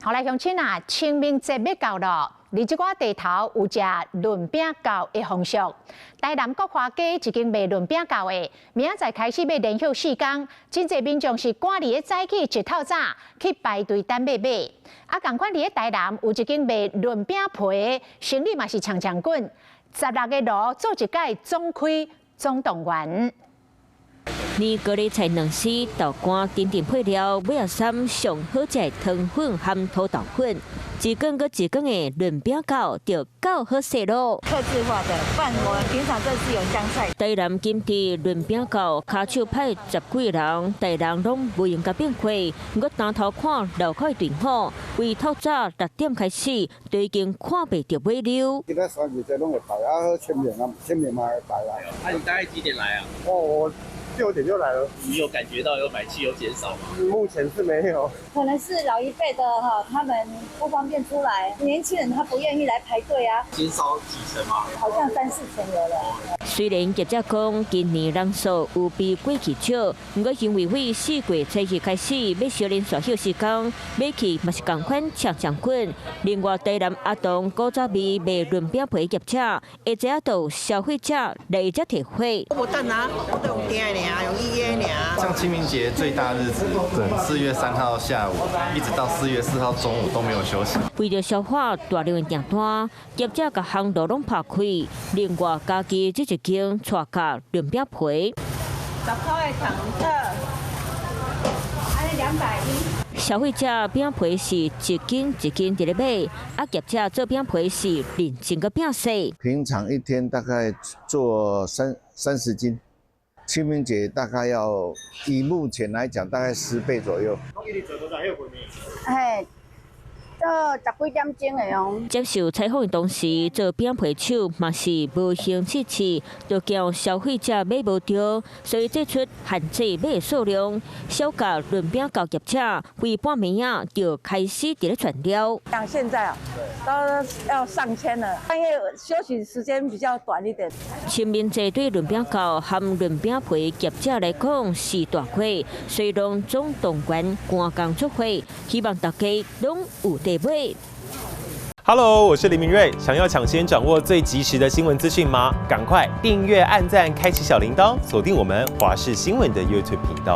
好來，鄉親啊，清明節欲到囉，佇這寡地頭有食潤餅鉸的風俗。台南國華街一間賣潤餅鉸的，明仔載開始欲連歇4工，真濟民眾是趕佇咧早起一透早去排隊等欲買。啊，仝款佇咧台南有一間賣潤餅皮的，生意嘛是衝衝滾，16個爐做一擺總開總動員。年糕菜卵絲、豆乾、甜甜配料，尾仔三上好食的腸粉和土豆粉，一根閣一根的潤餅鉸就夠好勢囉。客製化的，不然我們平常這是有香菜。台南金枝潤餅鉸，跤手派十幾人，大人攏無閒共變開。毋過當頭看路口的隊伍，為透早6點開始，就已經看袂著尾溜。今仔三日這攏會排啊，好清明啊，清明嘛會排啊。啊，你大概幾點來啊？哦，我6點就來了。你有感覺到有買氣有減少嗎？目前是沒有。可能是老一輩的哈，他們不方便出來，年輕人他不願意來排隊啊。減少幾成嗎？好像三四成有了。雖然業者講今年人數有比過去少，毋過因為為4月初2開始欲小連續休時間，買氣嘛是仝款衝衝滾。另外，台南阿東古早味賣潤餅皮業者，會知影到消費者來遮提貨。我無等啊，我都用訂的爾，用預約爾。像清明節最大日子，4月3號下午，一直到4月4號中午都沒有休息。為著消化大量的訂單，業者共烘爐攏拍開。另外，家己這一間帶價潤餅皮，10塊的糖特，按呢210。消費者餅皮是一斤一斤佇咧買，啊業者做餅皮是認真閣拼勢。平常一天大概做30斤，清明節大概要以目前來講大概10倍左右。嘿，做十幾點鐘的哦。接受採訪的同時，做餅皮手嘛是無閒試試，就驚消費者買無著，所以祭出限制買數量。小價潤餅鉸業者，規半暝仔就開始佇咧傳了。像現在啊，都要上千了，因為休息時間比較短一點。清明節對潤餅鉸和潤餅皮業者來講是大過，雖然總動員趕工出貨，希望大家攏有得買。 Hello，我是林明瑞。想要搶先掌握最及時的新聞資訊嗎？趕快訂閱、按讚、開啟小鈴鐺，鎖定我們華視新聞的 YouTube 頻道。